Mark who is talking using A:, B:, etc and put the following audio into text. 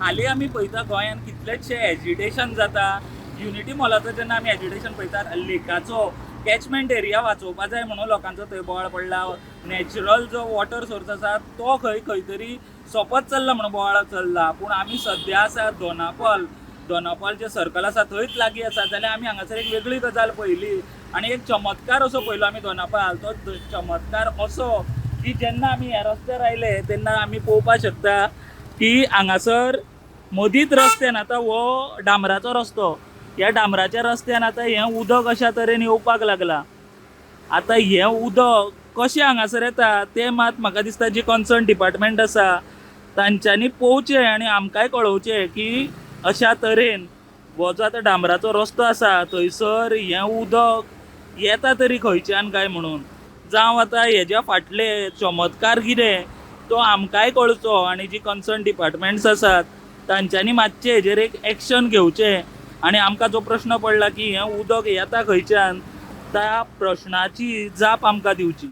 A: हालीं आमी पळयता गोंयांत कितलेशे एजिटेशन जाता. युनिटी मॉलाचो जेन्ना आमी एजिटेशन पळयतात, लेकाचो कॅचमेंट एरिया वाचोवपा जाय म्हणून लोकांचो थंय बोवाळ पडला. नॅचरल जो वॉटर सोर्स आसा तो खंय खंय तरी सोंपत चल्ला म्हणून बोवाळ चल्ला. पूण आमी सद्या आसा दोनापावल, दोनापावल जे सर्कल आसा थंयच लागीं आसा. जाल्यार आमी हांगासर एक वेगळी गजाल पळयली आनी एक चमत्कार असो पळयलो आमी दोनापावल. तो चमत्कार असो की जेन्ना आमी ह्या रस्त्यार आयले तेन्ना आमी पळोवपाक शकता की हांगासर मदींच रस्त्यान आतां हो डांबराचो रस्तो, ह्या डांबराच्या रस्त्यान आतां हें उदक अशा तरेन येवपाक लागलां. आतां हें उदक कशें हांगासर येता तें मात म्हाका दिसता जी कन्सर्न डिपार्टमेंट आसा तांच्यांनी पळोवचें आनी आमकांय कळोवचें की अशा तरेन हो जो आतां डांबराचो रस्तो आसा थंयसर हें उदक येता तरी खंयच्यान काय म्हणून. जावं आतां हेज्या फाटले चमत्कार कितें तो आमकांय कळचो आनी जी कन्सर्न डिपार्टमेंट्स आसात तांच्यांनी मातशें हेजेर एक एक्शन घेवचें आनी आमकां जो प्रश्न पडला की हें उदक येता खंयच्यान त्या प्रश्नाची जाप आमकां दिवची.